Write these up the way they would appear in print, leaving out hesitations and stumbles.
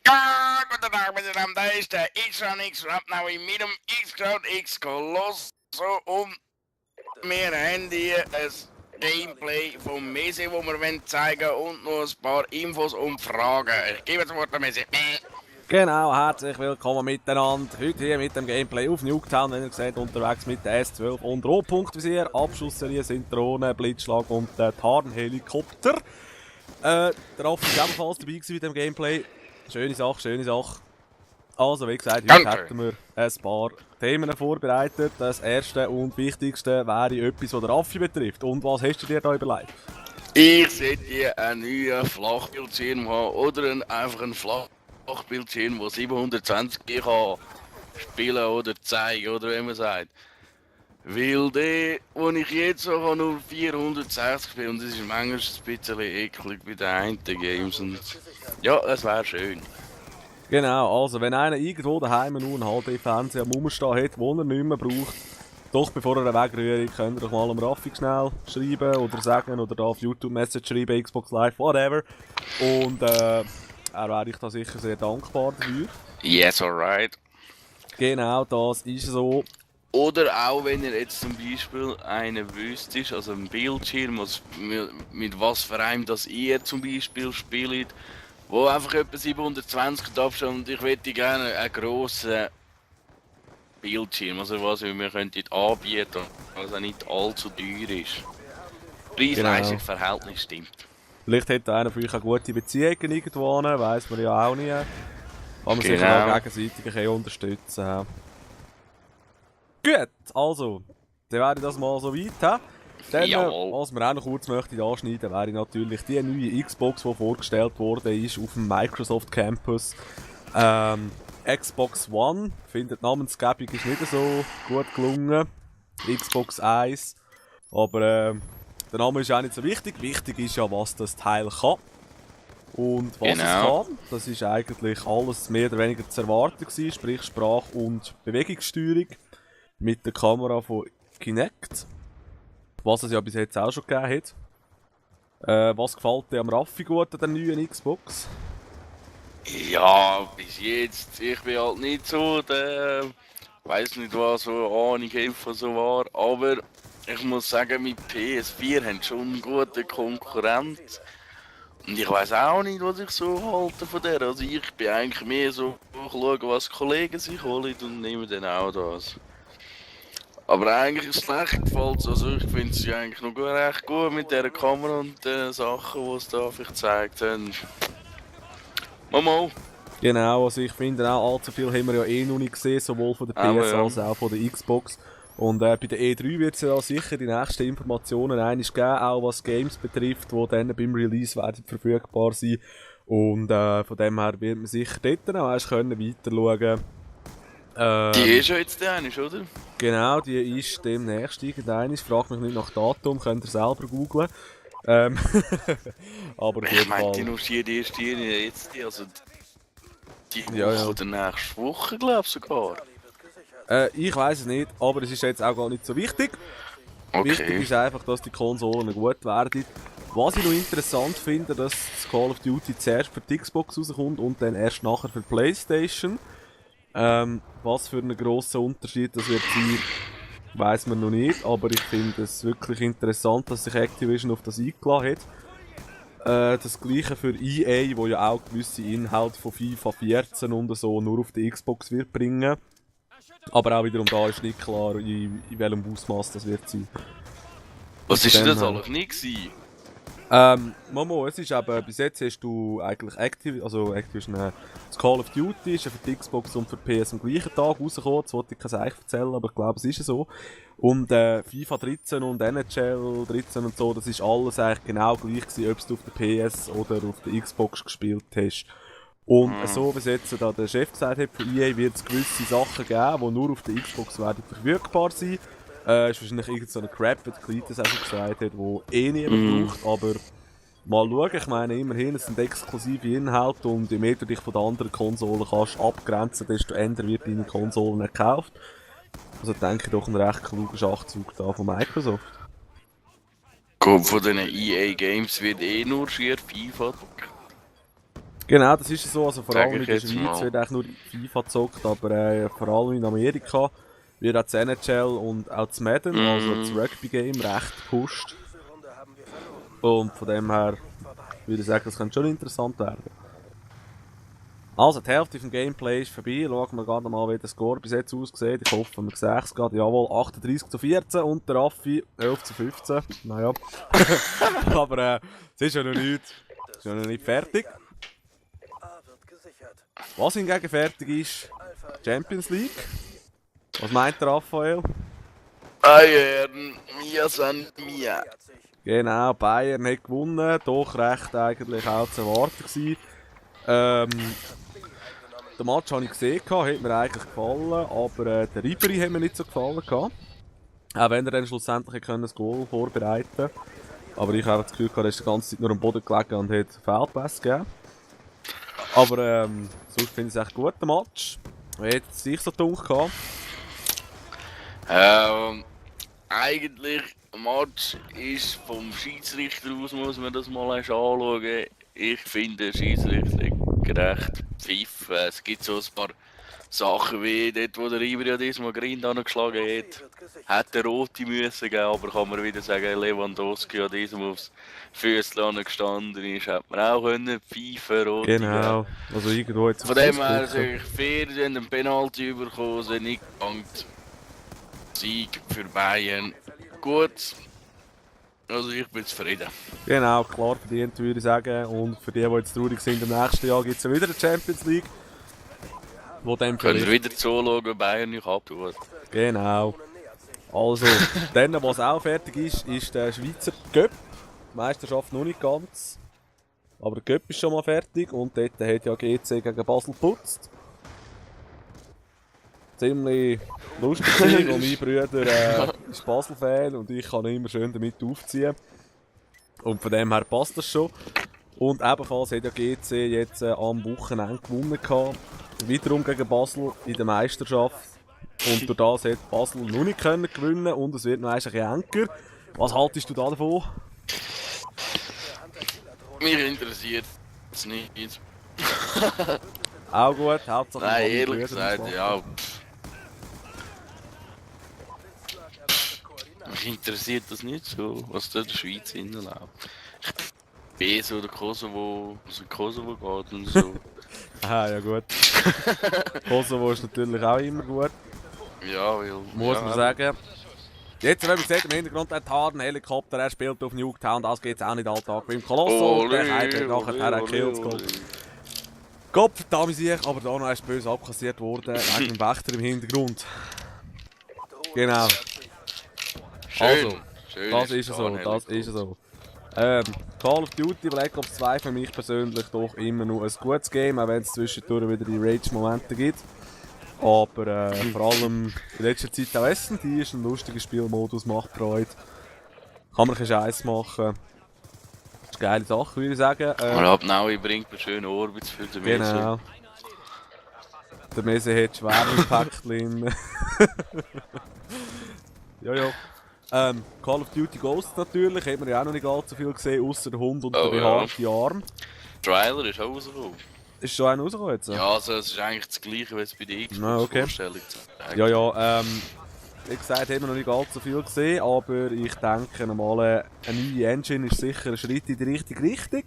Ja, guten Tag, meine Damen, da ist der X Rapnau mit dem X-Cloud X Colosso und wir haben hier ein Gameplay vom Messi, das wir zeigen wollen und noch ein paar Infos und Fragen. Ich gebe das Wort an Messi. Genau, herzlich willkommen miteinander. Heute hier mit dem Gameplay auf Nuketown, wenn ihr seht, unterwegs mit der S12 und Rohpunktvisier, Abschussserie, Synchronen, Blitzschlag und Tarnhelikopter. Der Raffi war ebenfalls dabei mit dem Gameplay. Schöne Sache, schöne Sache. Also, wie gesagt, heute hätten wir ein paar Themen vorbereitet. Das erste und wichtigste wäre etwas, was der Raffi betrifft. Und was hast du dir da überlegt? Ich sollte hier einen neuen Flachbildschirm haben oder einfach einen Flachbildschirm, der 720p kann spielen oder zeigen, oder wie man sagt. Weil der, den ich jetzt so habe, nur 460 bin und das ist manchmal ein bisschen eklig bei den einen Games. Und ja, das wäre schön. Genau, also wenn einer irgendwo daheim nur einen HD-Fernseher am Rumstehen hat, den er nicht mehr braucht, doch bevor er wegrührt, könnt ihr doch mal am Raffi schnell schreiben oder sagen oder da auf YouTube Message schreiben, Xbox Live, whatever. Und er wäre ich da sicher sehr dankbar dafür. Yes, alright. Genau, das ist so. Oder auch wenn ihr jetzt zum Beispiel einen wüsst, also ein Bildschirm, mit was für einem das ihr zum Beispiel spielt, wo einfach etwa 720 Abstand und ich hätte gerne einen grossen Bildschirm, also was wir könnten anbieten, was auch nicht allzu teuer ist. Preis-Leistungs-Verhältnis stimmt. Vielleicht hätte einer für euch eine gute Beziehung irgendwo, weiss man ja auch nie. Kann man sich auch gegenseitig unterstützen. Gut, also, dann wäre das mal so weit. Dann, was wir auch noch kurz möchten anschneiden, wäre natürlich die neue Xbox, die vorgestellt wurde ist auf dem Microsoft Campus. Xbox One, findet die Namensgebung ist nicht so gut gelungen. Xbox 1. Aber der Name ist auch nicht so wichtig. Wichtig ist ja, was das Teil kann. Und was es kann, das ist eigentlich alles mehr oder weniger zu erwarten gewesen, sprich Sprach- und Bewegungssteuerung mit der Kamera von Kinect. Was es ja bis jetzt auch schon gegeben hat. Was gefällt dir am Raffi gut an der neuen Xbox? Ja, bis jetzt. Ich bin halt nicht so der, weiß nicht was so Ahnung von so war, aber ich muss sagen, mit PS4 haben schon einen guten Konkurrent. Und ich weiß auch nicht, was ich so halte von der. Also ich bin eigentlich mehr so, schauen, was Kollegen sich holen und nehmen dann auch das. Aber eigentlich ist es nicht gefällt. Also ich finde es ja eigentlich noch recht gut mit der Kamera und den Sachen, die es da vielleicht gezeigt haben. Mal. Genau, also ich finde auch allzu viel haben wir ja eh noch nicht gesehen, sowohl von der PS als auch von der Xbox. Und bei der E3 wird es ja sicher die nächsten Informationen einiges geben, auch was Games betrifft, die dann beim Release werden verfügbar sein. Und von dem her wird man sicher dort noch weiter schauen. Die ist ja jetzt der eine, oder? Genau, die ist demnächst irgendeine. Ich frage mich nicht nach Datum, könnt ihr selber googlen. Aber ich meine, die notiert erst jetzt, also die Woche oder nächste Woche, glaube ich sogar. Ich weiß es nicht, aber es ist jetzt auch gar nicht so wichtig. Okay. Wichtig ist einfach, dass die Konsolen gut werden. Was ich noch interessant finde, dass das Call of Duty zuerst für die Xbox rauskommt und dann erst nachher für die PlayStation. Was für einen grossen Unterschied das wird sein, weiss man noch nicht, aber ich finde es wirklich interessant, dass sich Activision auf das eingeladen hat. Das gleiche für EA, wo ja auch gewisse Inhalte von FIFA 14 und so nur auf die Xbox wird bringen. Aber auch wiederum da ist nicht klar, in welchem Ausmaß das wird sein. Was ist denn das alles nicht gewesen? Momo, es ist eben, bis jetzt hast du eigentlich Activision, das Call of Duty ist ja für die Xbox und für die PS am gleichen Tag rausgekommen, das wollte ich kein Eich erzählen, aber ich glaube es ist so. Und FIFA 13 und NHL 13 und so, das ist alles eigentlich genau gleich gewesen, ob du auf der PS oder auf der Xbox gespielt hast. Und so wie jetzt da der Chef gesagt hat, für EA wird es gewisse Sachen geben, die nur auf der Xbox werden verfügbar sein. Ist wahrscheinlich irgend so ein Crap, wie Cletus auch schon gesagt hat, wo eh niemand braucht, aber mal schauen, ich meine immerhin, es sind exklusive Inhalte und je mehr du dich von den anderen Konsolen kannst abgrenzen, desto eher wird deine Konsolen gekauft. Also denke ich doch ein recht kluger Schachzug da von Microsoft. Gut, von den EA Games wird eh nur schier FIFA. Genau, das ist so. Also vor Sag allem ich in der jetzt Schweiz mal. wird eigentlich nur FIFA gezockt, aber vor allem in Amerika wird auch das NHL und auch das Madden, also das Rugby-Game, recht gepusht. Und von dem her würde ich sagen, das könnte schon interessant werden. Also, die Hälfte vom Gameplay ist vorbei. Schauen wir gerade mal, wie der Score bis jetzt aussieht. Ich hoffe, wir sehen es gerade. Jawohl, 38:14 und der Raffi 11:15. Naja. Aber es ist ja noch nicht, ist ja noch nicht fertig. Was hingegen fertig ist, Champions League. Was meint der Raphael? Bayern, wir sind wir. Genau, Bayern hat gewonnen. Doch recht eigentlich auch zu erwarten gewesen. Den Match habe ich gesehen, hat mir eigentlich gefallen, aber der Ribery hat mir nicht so gefallen. Auch wenn er dann schlussendlich das Goal vorbereiten konnte. Aber ich habe das Gefühl, er ist die ganze Zeit nur am Boden gelegen und hat Feldpässe gegeben. Aber sonst finde ich es echt gut, der Match. Wie hat es sich so gedacht? Eigentlich, der Match ist vom Schiedsrichter aus, muss man das mal anschauen. Ich finde, der Schiedsrichter gerecht pfiffen. Es gibt so ein paar Sachen wie dort, wo der Ribery diesmal Grind angeschlagen hat. Hätte rote müssen geben, aber kann man wieder sagen, Lewandowski an diesem aufs Füßchen gestanden ist, hätte man auch können pfeifen, rote Genau, also irgendwo jetzt von dem her sage ich fair, sie haben einen Penalty bekommen, sind nicht gelangt. Sieg für Bayern. Gut. Also ich bin zufrieden. Genau, klar verdient würde ich sagen. Und für die jetzt traurig sind, im nächsten Jahr gibt es ja wieder eine Champions League. Wo dann Können wir wieder zuschauen, Bayern nicht abtun. Genau. Also, dann, was auch fertig ist, ist der Schweizer Cup. Die Meisterschaft noch nicht ganz. Aber der Cup ist schon mal fertig und dort hat ja GC gegen Basel geputzt. Ziemlich lustig gewesen, und mein Bruder ist Basel-Fan und ich kann ihn immer schön damit aufziehen. Und von dem her passt das schon. Und ebenfalls hat ja GC jetzt am Wochenende gewonnen gehabt. Wiederum gegen Basel in der Meisterschaft. Und durch das hat Basel noch nicht können gewinnen und es wird noch ein bisschen enger. Was haltest du da davon? Mich interessiert es nicht. Auch gut, Hauptsache Nein, alle ehrlich Brüder gesagt, mitmachen. ja. Mich interessiert das nicht so, was da in der Schweiz hinläuft. Ich bin so der Kosovo, was in Kosovo geht und so. Aha, ja gut. Kosovo ist natürlich auch immer gut, Ja, weil... muss ja, man sagen. Jetzt, wenn man sieht, im Hintergrund hat Harden Helikopter, er spielt auf Nuketown, das geht auch nicht alltag beim Kolosso. Und der hat nachher einen Kills geholt. Gott verdammt sich, aber da noch ist böse abkassiert worden, wegen dem Wächter im Hintergrund. Genau. Also, schön das ist so, das ist so. Call of Duty Black Ops 2 für mich persönlich doch immer noch ein gutes Game, auch wenn es zwischendurch wieder die Rage-Momente gibt. Aber vor allem in letzter Zeit auch Essen, die ist ein lustiger Spielmodus, macht Freude. Kann man keinen Scheiß machen. Das ist eine geile Sache, würde ich sagen. Und ab Naui bringt mir schöne Orbits für den Messer. Genau. Der Mese hat schwere Päckchen. Ja, ja. Call of Duty Ghosts natürlich, hat man ja auch noch nicht allzu viel gesehen, außer der Hund und der behaarte Arm. Trailer ist auch rausgekommen. Ist schon einer rausgekommen jetzt? Ja, also es ist eigentlich das gleiche, wie es bei der okay. Xbox-Vorstellung zeigt. Ja, ja, wie gesagt, haben wir noch nicht allzu viel gesehen, aber ich denke mal, eine neue Engine ist sicher ein Schritt in die richtige Richtung.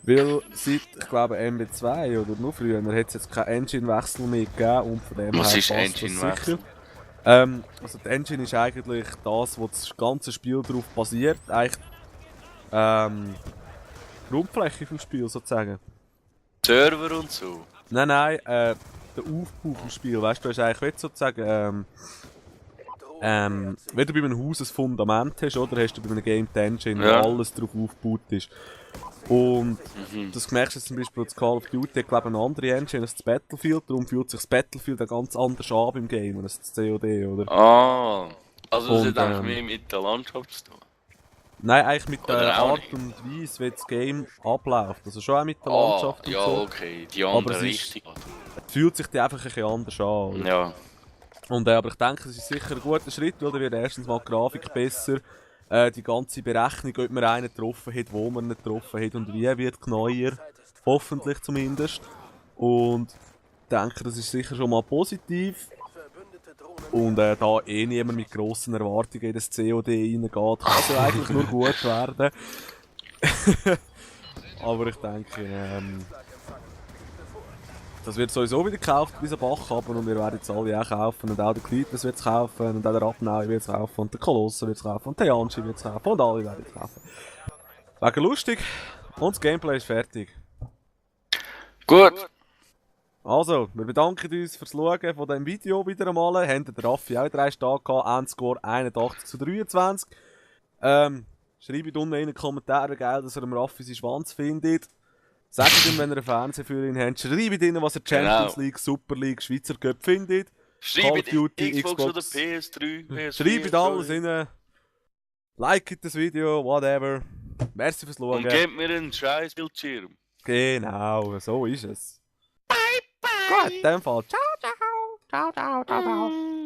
Weil seit, ich glaube, MW2 oder noch früher, hat es jetzt keinen Engine-Wechsel mehr gegeben und von dem Was her ist passt das Engine-Wechsel? sicher. Also die Engine ist eigentlich das, wo das ganze Spiel darauf basiert. Eigentlich Grundfläche vom Spiel sozusagen. Server und so? Nein, nein, der Aufbau vom Spiel. Weißt du, hast eigentlich sozusagen, wenn du bei einem Haus ein Fundament hast, oder hast du bei einem Game die Engine, Ja. wo alles darauf aufgebaut ist. Und das merkst du jetzt zum Beispiel das Call of Duty, ich glaube eine andere Engine als das Battlefield, darum fühlt sich das Battlefield auch ganz anders an beim Game als das COD, oder? Ah, also das Und, hat eigentlich mehr mit der Landschaft zu tun. Nein, eigentlich mit der Oder auch Art und Weise, wie das Game abläuft. Also schon auch mit der Ah, Landschaft und ja, so. okay, die Aber andere es ist- Richtung. Es fühlt sich die einfach ein bisschen anders an. Oder? Ja, Und, aber ich denke, es ist sicher ein guter Schritt, weil da wird erstens mal die Grafik besser, die ganze Berechnung, ob man einen getroffen hat, wo man ihn getroffen hat und wie, wird neuer. Hoffentlich zumindest. Und ich denke, das ist sicher schon mal positiv. Und da eh niemand mit grossen Erwartungen in das COD reingeht, kann es ja eigentlich nur gut werden. Aber ich denke, das wird sowieso wieder gekauft bis Bach haben und wir werden es alle auch kaufen. Und auch der Klitus wird es kaufen und auch der Abnei wird es kaufen und der Kolosse wird es kaufen und der Janshi wird es kaufen und alle werden es kaufen. Wegen lustig und das Gameplay ist fertig. Gut. Also, wir bedanken uns fürs Schauen von diesem Video wieder einmal. Haben den Raffi auch 3 Stark gehabt, Endscore 81:23. Schreibt unten in den Kommentaren, geil, dass ihr dem Raffi seinen Schwanz findet. Sagt ihm, wenn ihr einen Fernseher für ihn habt. Schreibt ihnen, was ihr Champions League, Super League, Schweizer Cup findet. Schreibt Xbox oder PS3, PS4. Schreibt alles rein. Liket das Video, whatever. Merci fürs Schauen. Und gebt mir einen scheiß Bildschirm. Genau, so ist es. Bye, bye. Gut, in dem Fall. Ciao, ciao. Ciao, ciao, ciao, ciao.